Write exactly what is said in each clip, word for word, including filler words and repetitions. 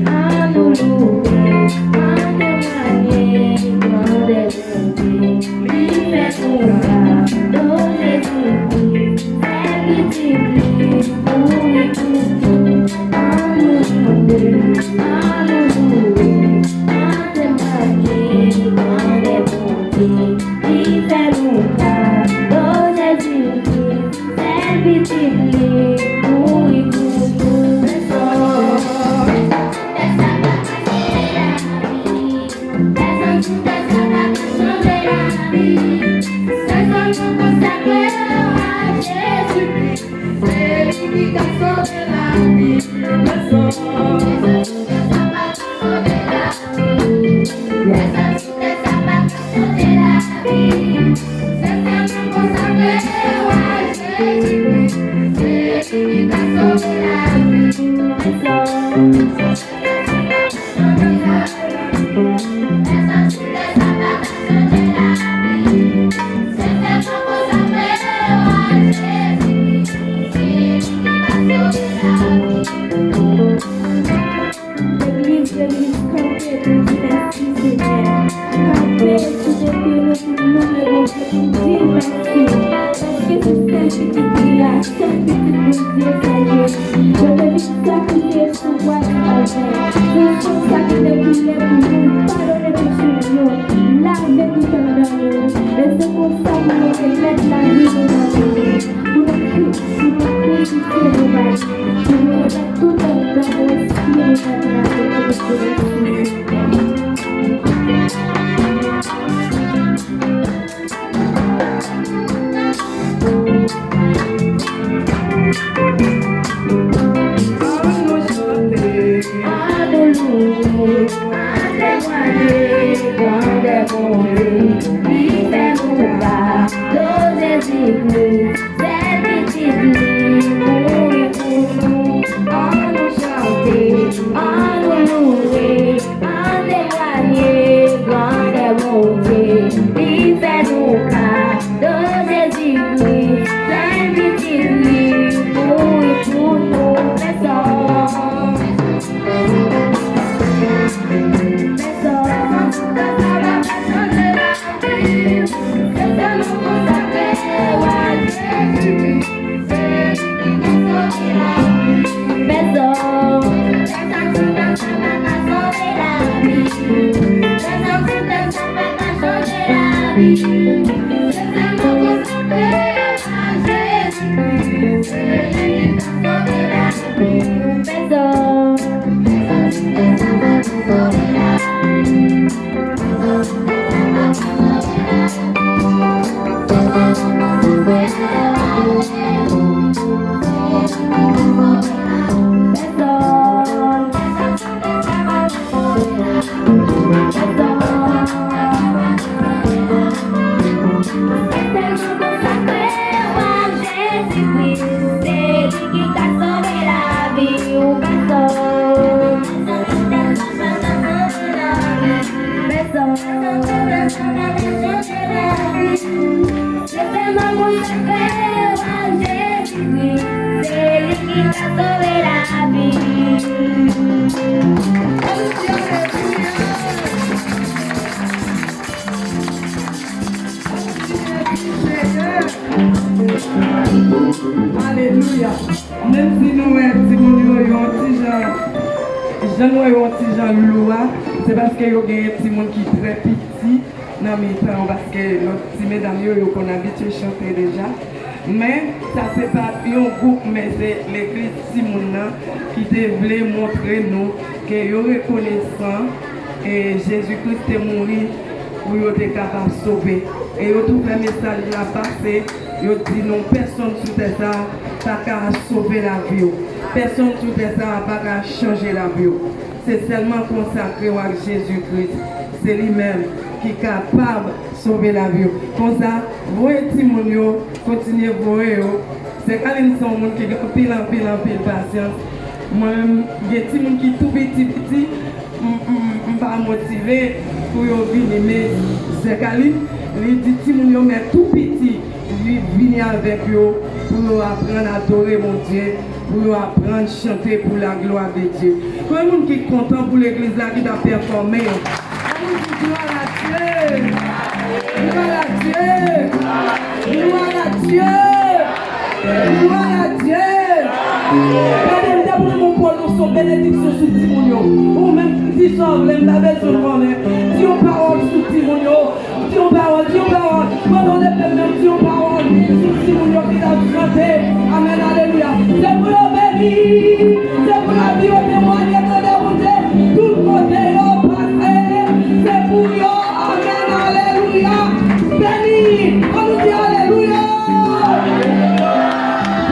Ann nou louwe, ann temwaye grandè Bondye. Li fè nou kado Jezi Kris, sèl pitit li mouri pou nou. Ann nou louwe, ann nou louwe, ann temwaye grandè Bondye. Li fè nou kado Jezi Kris, sèl pitit li mouri pou nou. Pèsonn, pèsonn pa ka sove lavi. Pèsonn sou tè sa pa ka sove lavi. Pèsonn nou konsakre yo a Jezi Kris. Se li ki ka sove lavi. Pèsonn. Legliz, legliz, kanpe pou di mèsi, Senyè. Kanpe sou tete nou pou louwe Bondye, pou di l mèsi. Paske se sèl pitit li a, sèl pitit Bondye sa ye. Yo te vin sakrifye sou bwa Kalvè. Se san sa ki te koule pou nou, padone peche nou yo, lave nou anndan yo. E se konsa pou nou remèt lavi nou nan men li. Pou nou kri-, pou nou kritike nou ba li. Pou nou remèt tout anndan nou, espri nou, tèt nou, avèk nou. Ann nou chante, ann nou louwe, ann temwaye grandè Bondye. Li fè nou kado Jezi Kris, sèl pitit li mouri pou nou. Ann nou chante, ann nou louwe, ann temwaye grandè Bondye. Li fè nou kado Jezi Kris, sèl pitit li mouri pou nou. Pèsonn, pèsonn, pèsonn pa ka sove lavi. Se sèl nou konsakre yo a Jezi Kris. Se sèlman konsakre yo a Jezi Kris, se li ki ka sove lavi. Alelouya. Menm si nou wè timoun yo, yo yon ti jan, jan nou wè yo yon ti jan lou a, se paske yo genyen timoun ki trè piti nan mitan yo, paske lòt ti medam yo, yo konn abitye chante deja. Men, sa se pa yon gwoup, men se legliz timoun nan ki te vle montre nou ke yo rekonesan e Jezi Kris te mouri pou yo te kapab sove. E yo tou fè mesaj la pase, yo di nou pèsonn sou tè sa a pa ka sove lavi w. Pèsonn sou tè sa a pa ka chanje lavi w. Se sèlman konsakre w ak Jezi Kris. Se li menm ki kapab sove lavi w. Konsa, voye timoun yo, kontinye voye yo. Sè Kalin se yon moun ki gen anpil, anpil, anpil pasyans. Mwen menm, gen timoun ki tou piti, piti, m, m, m pa motive pou yo vini. Men Sè Kalin, li di timoun yo, men tou piti, Li vini avèk yo pou yo aprann adore Bondye, pou yo aprann chante pou la glwa de Dye. Konbyen moun ki kontan pou legliz la ki t ap pèfòme? Ann di glwa a Dye! Glwa a Dye! Glwa a Dye! Glwa a Dye! Gade, m te pou nou pwononse yon benediksyon sou timoun yo. Ou menm ki di sa w vle, m pa bezwen konnen. Di yon pawòl sou timoun yo. Di yon pawòl, di yon pawòl. Pandan w leve menm, di yon pawòl sou timoun yo ki t ap chante. Amèn, alelouya. Se pou yo beni. Se pou lavi yo temwaye grandè Bondye. Tout kote yo pase, se pou yo. Amèn, alelouya. Beni. Ann nou di alelouya.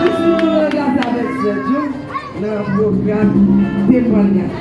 Plis nou nan gras avèk Sè Dye nan pwogram temwayaj.